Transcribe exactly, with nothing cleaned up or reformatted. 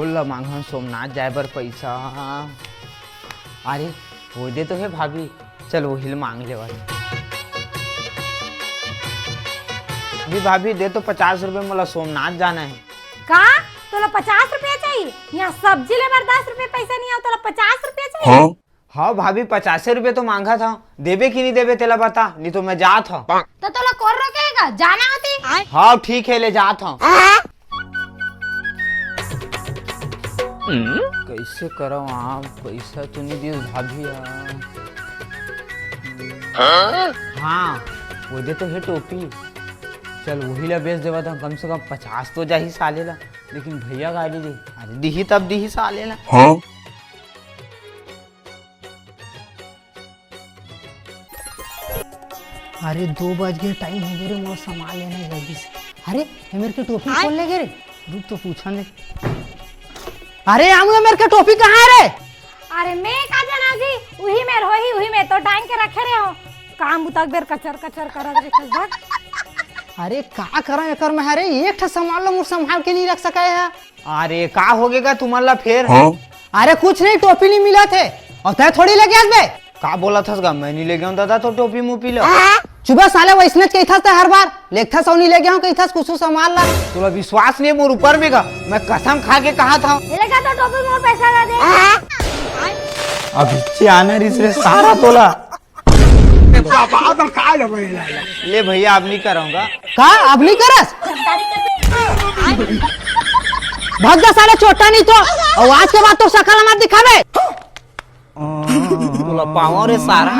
बोल ला मांगन सोमनाथ जाए बर पैसा। अरे, वो दे तो हे भाभी, चल वही ले मांग लेवत। अभी भाभी दे तो पचास रुपए, मोला सोमनाथ जाना है। का? तोला पचास रुपया चाहिए? यहाँ सब्जी ले बर दस रुपया पैसा नहीं आव, तोला पचास रुपया चाहिए? हाँ भाभी, पचासे रुपए तो मांगत हव, देबे कि नहीं देबे तेला बता, नहीं तो मैं जात हव। तो तोला कोन रोकेगा? जाना होती। हाँ ठीक है, ले जात हव। कैसे करव आप, पैसा तो नहीं दिस भाभी यार। हाँ, वो दे तो हे टोपी। चल वही ला बेच देवत हव, कम से कम पचास तो जाही साले ला। लेकिन भैया गाली दे, अरे दिही तब दिही साले ला। हाँ। अरे दो बज गे, टाइम हो गे रे, मोर सामान लेना हे जल्दी से। अरे ये मेर के टोपी कोन ले गे रे? रुक तो पूछन दे। अरे आमू, ये मेर के टोपी कहाँ है रे? अरे मैं का जाना जी, उही मेर होही, उही में तो टांग के रखे रहे हो। काम बुता के बेर कचर कचर करत रहे, भग। अरे का करा एकर में, अरे एक ठा सामान ला मोर संभाल के नहीं रख सका है। अरे का हो गे गा तुमन ला फेर? हाँ? अरे कुछ नहीं, टोपी नहीं मिलत हे। अउ तैं थोड़ी लेगे आस बे। का बोलत हस गा, मैं नहीं लेगे हूँ दादा तो टोपी मोपी ला। चुप बे साले, वैसनेच कहिथस तैं हर बार। लेगथस अउ नहीं लेगे हूँ कहिथस कुछु सामान ला। तोला विश्वास नहीं हे मोर ऊपर में गा, मैं कसम खा के कहत हूँ। ये ले गा तो टोपी, मोर पैसा ला दे। अभी आना रिस रे सारा तोला। ले भैया, अब नहीं करऊंगा। का अब नहीं करस? भाग जा साले चोट्टा, नहीं तो अउ आज के बाद तो शकल मत दिखाबे। तोला पावं रे सारा।